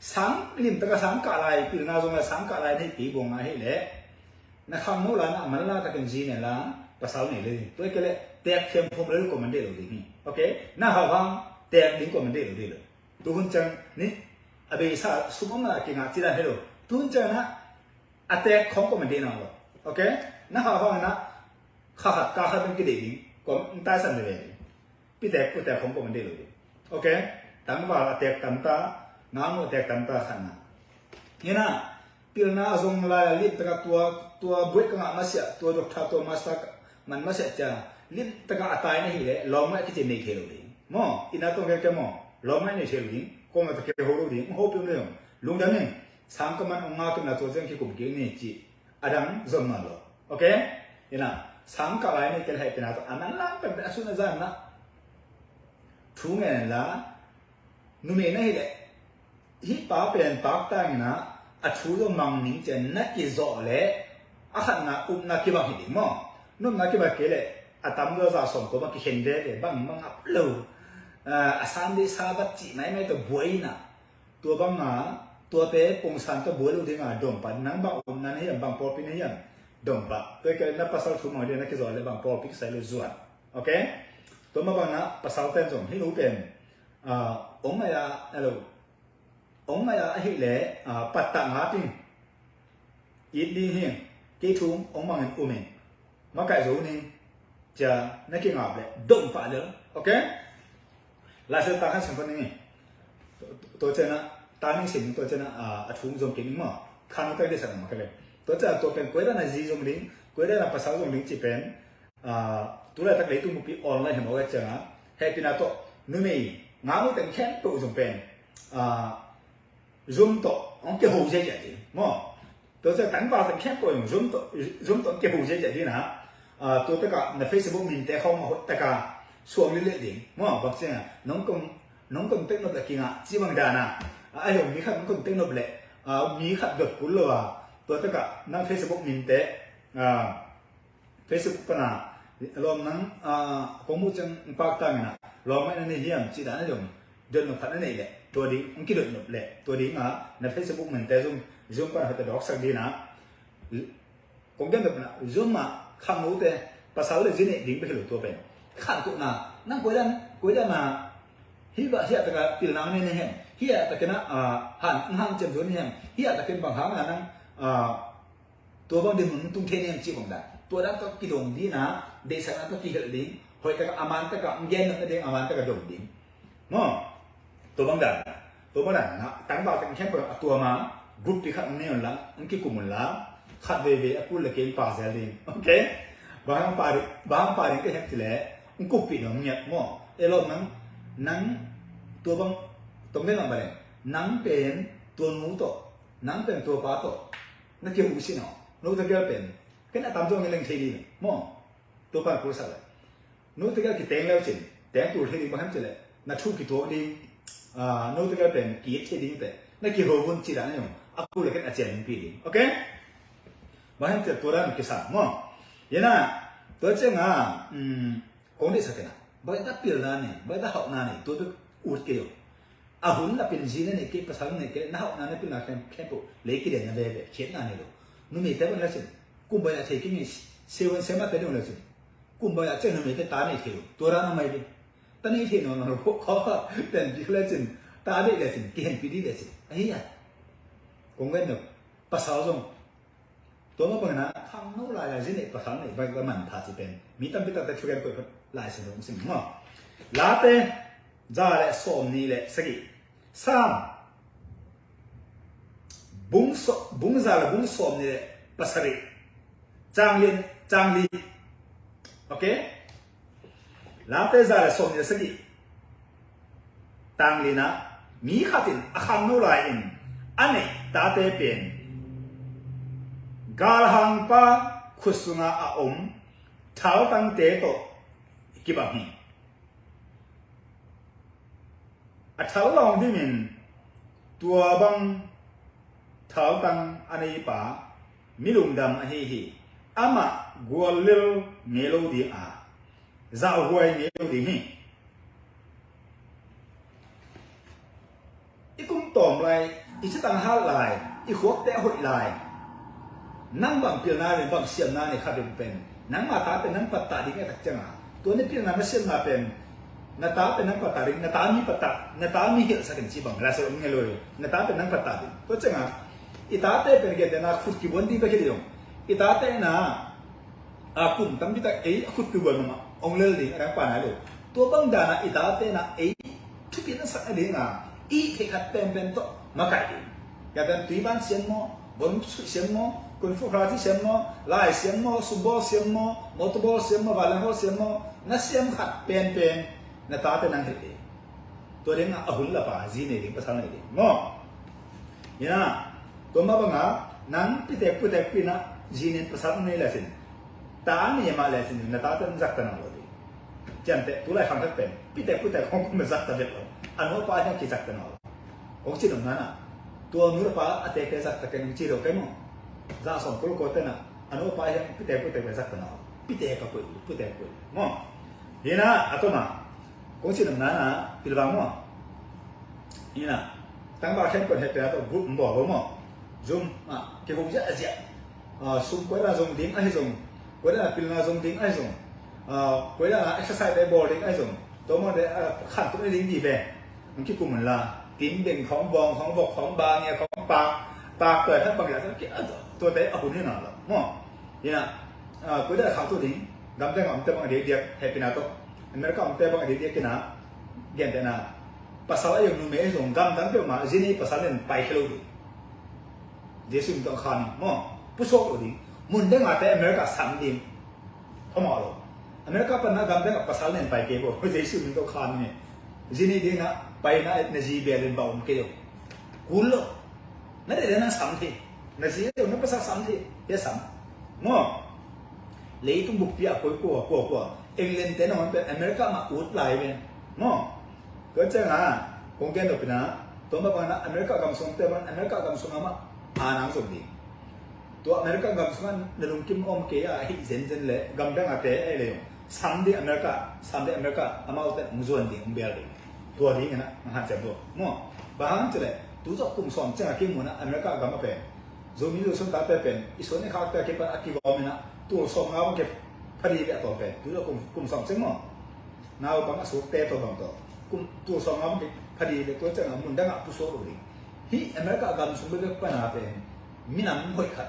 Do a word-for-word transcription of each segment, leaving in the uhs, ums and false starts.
sang limtaka sang kah lai, pilna zong la sang kah lai nei kei buang a hi leh, na khangno lai na a manlang takin zi nei la, pasal nei le ding. Tua hi kei leh teek thiam khawm le comment deih lo ding hi. Ok? Na hau hang teek ding comment deih lo ding lo. Tu hun ciang ni a beisa sum om na kingah ci dan hi lo. Tu hun ciang na a teek khawng comment deih na lo. Ok? Na hau hang na kha khat ka khat beng kideih ding. Kom taisan ve ve ding. Pitek putek khawng comment deih lo ding. Ok? Tangval a teek tamta, ngangnu a teek tamta khatna. Hi na, pilna zong lai a limtaka tua, tua buaih ka ngah masiah, tua doctor, tua master man masiah cia, limtaka a tai na hi leh lawmngaih kici nei thei lo ding. Maw, ina tong kei kei maw, lawmngaih nei thei lo ding. Kawm a ta kei ho lo ding, hopih om lo ding. Lungdam in, sang ka man ong nga kei na tua ciang kikum kik ni ci. A dang zom nawn lo. Ok? Ina, sang kah lai nei kei leh hei pina tawh a manlang pen a sun a zan na thu ngen la, numei na hi leh, hih pa pen paktang ina a thu zong mang ning cian na kizawh leh a khatna upna kibang hi ding maw? Na upna kibang kei leh a tam zaw za sawm kua bang kikhen veve, bang bang ap lo. A, a Sunday Sabbath cih maimai tawh buai ina. Tua banga, tuate pongsan tawh buai lo dinga dong pah, nang bang upna na hiam, bang pawlpi na hiam, dong pah. Tua hi kei leh na pasal thu mang ding na kizawh leh bang pawlpi kisai lo zuan. Ok? Tua mah bangin ah pasal ten zong hih nu pen, ah, ong ngai a, hello. Ong ngai a ahih leh, ah, pattah ngap in. It ding hi, kei thu ong mangin um in. Makaih zo ning, cia na kingap leh dong pah lel. Ok? Lai Siangtho tang khat sim kha ning. Tua ciang a, tang ning sim ning, tua ciang a, ah, a thu zong kei ning maw. Khan ning tang dei sak ning maw kei leh. Tua ciang a tua pen koi dan a zi zong ding, koi dan a pasal zong ding ci pen, ah, tu laitak leitung bupi online hi mawk a ciang a, hehpihna tawh numei ngangnu teng khempeuh zong pen, ah, Zoom tawh hong kiho ziahziah ding maw. Tua ciang tangval teng khempeuh zong Zoom tawh, Zoom tawh hong kiho ziahziah ding a, ah, tua takah na Facebook minte khawng a hoih takah suak lilet ding maw. Bang ciang a nong kon, nong contact nop leh kingah ci bang dan a, ah, ahi hong mi khat nong contact nop leh, ah, mi khat dot kul lo a, tua takah nang Facebook minte, ah, Facebook pana lawm nang, ah, kong muh ciang paktang ina lawm mai na nei hiam ci dan a dong dot nop khat na neih leh tua ding, hong kidot nop leh tua ding a na Facebook minte zong, zong pana hoih ta dawksak ding a. Kong gen nop na zong a khangnote pasal le zi neih ding bek hi lo tua pen. Khantohna nang koi dan, koi dan a hih bang hiah taka pilna nei na hiam, hiah takin a, ah, han, han ciam zo na hiam, hiah takin bang hang a nang, ah, tua bang dinmun tung thei nem cih bang dan. Tua dan tawh kidong ding a, deihsakna tawh kihilh ding, hoih takah a man takah, gen nop na ding a man takah dong ding. Maw? Tua bang dan. Tua bang dan. Na, tangval teng khempeuh a tua ma, group pi khat ong nei un la, ong kikum un la, khat veivei a kul le kei ong pa zel ding. Ok? Bang hang pa ding, bang hang pa ding ka hiam cih leh, ong kuppih dong ngiat maw? E lawm nang, nang tua bang, tong den lam bang leng, nang pen tua nu tawh, nang pen tua pa tawh na kihuh sin aw. No tegel pen ken a tam zong na leng thei ding maw. Tua pan kul sak le. No tegel kiteng leu cin, teng tul thei ding bang hiam cih leh na thu kituak ding. Ah, no tegel pen ki-it thei ding te, na kiho vun ci dan a zong a kul le ken a cian ding pi ding. Ok? Bang hiam cih leh tua dan kisam maw. Hi na, tua ciang a, um, kong deihsak ina, baih ta pilna nei, baih ta hauhna nei, tua bek ut kei aw. A hun na pin zi na neih kei, pasal na neih kei, na hauhna na pilna khempeuh lei kiden na veve, khiatna nei lo. Numeite bang la cin, kum baih a thei kei ngei, seven sema te dong la cin, kum baih a ciang numeite ta nei thei lo. Tua dan a mai ding. Ta nei thei nawn lo, khaw kha pen dik la cin, ta deih la cin, kihenpih dih la cin. Ahi a. Kong gen nop, pasal zong tua mah bangin a khangno lai a zi neih pasal neih baih ka manpha ci pen mi tampi takte thugen koih Lai Siangtho sim maw. Late za le sawm nih le sagih. Sam bung so, bung za le bung sawm nih le pasarih. Cang li, cang li. Ok? Late za le sawm nih le sagih. Tang li na, mi khat in a khangno lai in a neih tate pen galhangpa khut sunga a om thaltangte tawh kibang hi. A thal lawng dimin tua bang thaltang a neipa mi lungdam ahi hi. Amah guallel ngei lo ding a, zahhuai ngei lo ding hi. I kum tawm lai I citang halh lai, i khuakte a hoih lai. Nang bang pilna le bang siamna nei khat in pen, nangma ta pen nang pattah ding a tak cianga, tua na pilna na siamna pen, na ta pen nang pattah ding, na ta mi pattah, na ta mi hilhsak in ci bang, la se om nge loi, na ta pen nang pattah ding. Tua cianga, i tate pen gentehna khut kibuan ding bek hi ding. I tate na, a kum tampi tak ei a khut kibuan mama ong lel ding a dang pa nai lo. Tua bang dana i tate na ei thupi na sak a dinga, i theih khat penpen tawh makaih ding. Gentehna tui ban siam maw, bawm suih siam maw, kung fu karate siam maw, lai siam maw, sumbawl siam maw, motorball siam maw, violin hall siam maw, na siam khat penpen na tate nang hilh ding. Tua dingah a hun lapa zi nei ding, pasal nei ding maw? Ina, tua mah bangah nang pitek putek pina zi nei pasal nei le sin, ta nei mah le sin, na tate nang zakta nang lo ding. Ciamteh, tulai khangthak pen pitek putek hong kum na zakta vet lo. A nupa hiang kizakta nang lo. Hong ci nopna na, tua nupa a tekte zakta kei nong ci lo kei maw? Za sawm kul ko tena a nupa hiang pitek putek pen zakta nang lo. Pitek ka kuih, putek kuih maw? Ina, a toma kong ci nopna na, pilvang maw? Ina, tangval khempeuh hehpihna tawh group bawl maw? Zoom ah kihong ziahziah. Ah, sum koi dan zong ding ahi zong, koi dan pilna zong ding ahi zong, ah, koi dan exercise te bawl ding ahi zong, tua maw te, ah, khan tuk ni ding di ve. Ang kikum un la, tim beng khawng, bawng khawng, vok khawng, ba nge khawng, pak pak tua khat bang ya, tua te a hun hi na lo maw? Ina, ah, koi dan khang tuk ding, gamdang a omte bang a diakdiak, hehpihna tawh. America omte bang a diakdiak ina, gentehna, pasal a yong numei a zong gamdang peuhmah zi nei pasal nen pai khia lo ding. Jesu min tawh khan maw? Pusuak lo ding. Mun dengate America sam ding. Thamawh lo. America panna gamdang a pasal nen pai kei bo. Jesu min tawh khan ne. Zi nei dingah paina na zi bia len ba om kei lo. Kul lo. Na dede na sam thei. Na zi lo na pasal sam thei. Ya sam. Maw? Leitung bukpi a koi kua, kua, kua. England te na hon pen America mah ut lai pen. Maw? Tua cianga kong gen lo pina, tua mah bangna America gam sungte bang, America gam sunga mah a nang zong ding. Tua America gam sunga na lungkim om kei a hih zenzen le gamdang a te ei le yong sam ding America, sam ding America, amaute hong zuan ding, hong bel ding. Tua ding ina, hong hanciam tua maw? Bang hang ci le, tu zong kum sawm cianga kimu na America gam a pen, Zomi Zosun tate pen i suan i khakte a kipan a kigawm ina, tul sawm nga bang ke phadi le a tawm pen, tu zong kum, kum sawm ciang maw? Naupang a sukte tawh bang tawh kum tul sawm nga bang phadi le tua cianga mun dangah pusuak lo ding. Hih America gam sung bekbek pana pen minam hoih khat,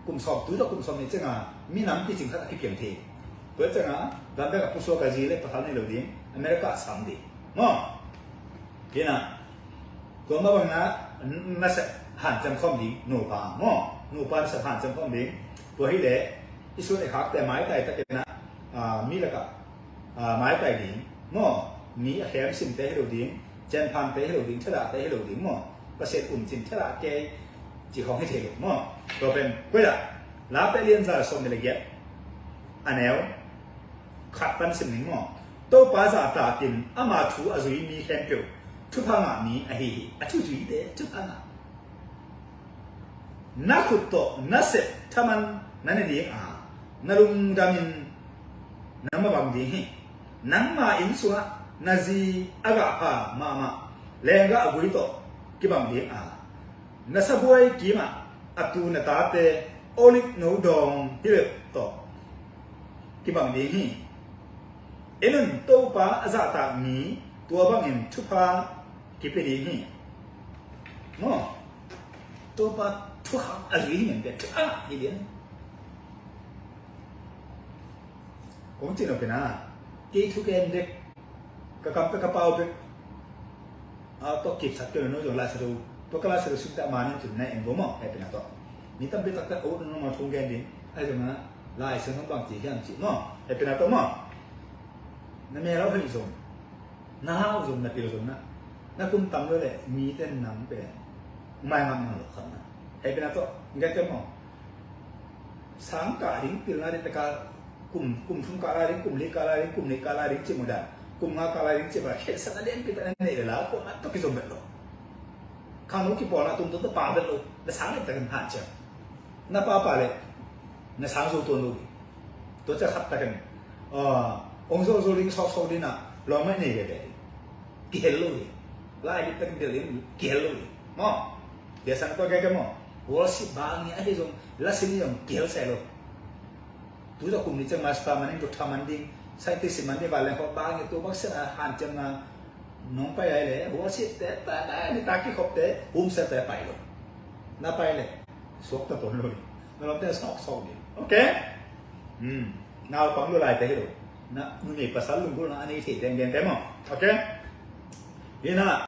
kum sawm, tu tawh kum sawm nih cianga minam picing khat a kipiang thei. Tua cianga gam dangah pusuak a zi le pasal nei lo ding, America a sam ding maw? Hina, tua mah bangna nasep hanciam khawm ding nupa maw? Nupa nasep hanciam khawm ding. Tua hileh i suan i khakte maitai takin ah, ah, mi lakah, ah, maitai ding maw? Mi a khem simte hi lo ding, cianphante hi lo ding, thadahte hi lo ding maw? Pasian um cin thadah kei ci khawng hi thei lo maw? Tua pen koiah Late lianza sawm le giat a neu khat pan sim ning maw? Topa zahtakin ama thu a zui mi khempeuh thupha ngah mi ahi hi. A thu zuite thupha ngah. Na khut tawh na sep thaman na ne ding a, na lungdamin na mabang ding hi. Nangma inn sungah na zi a gahpha mahmah lenggah a gui tawh kibang ding a, na sabuai kimah a tu na tate olive no dawng hi beuh tawh kibang ding hi. En un, Topa a zahtak mi tua bangin thupha kipia ding hi. Maw? Topa thukham a zui hi men bia thukham hi lian. Kong cin lo kena kei thuken dek ka kam ka pau bek. A, tua kipsak kei lo no zong Lai Siangtho, tua ka Lai Siangtho simte a man in cin na en bo maw, hehpihna tawh. Mi tampi takte a ut nong ma thong gen ding, ahi zongna Lai Siangtho bang ci hiam cih maw, hehpihna tawh maw. Na mel a hoih zong, na hau zong, na pil zong na, na kum tam lo leh mite nang pen mai ngam nang lo khamna. Hehpihna tawh ngai te maw. Sang kah ding, pilna ding, taka kum, kum thum kah lai ding, kum li kah lai ding, kum nih kah lai ding, cimawh dan, kum nga kah lai ding, cimawh dan, khensatna lianpi tak na neih le la, kuamah tawh kizom vet lo. Khangno kipawlna tumtuam tawh pang vet lo, na sang nih takin hanciam. Na papa le na sang zo tuan lo ding. Tua ciang khat takin, ah, ong zo zo ding, sawk sawk ding a, lawmngaih nei veve ding. Kihel lo ding. Lai bit takin del ding, kihel lo ding. Maw? Dia sang tua kei kei maw. Worship bang ni ahi zong, lasin ni zong kiel sai lo. Tu zong kum ni ciang master man ding, doctor man ding, scientist man ding, vanleng khawng bang ni tu bang sen a hanciam na nong pai ai le, worship te, ta, ta, ni ta kikhop te, hum se te pai lo. Na pai le, suak ta ton lo ni. Na lam te sok sok ni. Okay? Hmm. Naupang lo lai te hi lo. Na, numei pasal lunggulh na, a nei thei teng gen te maw. Okay? Ina.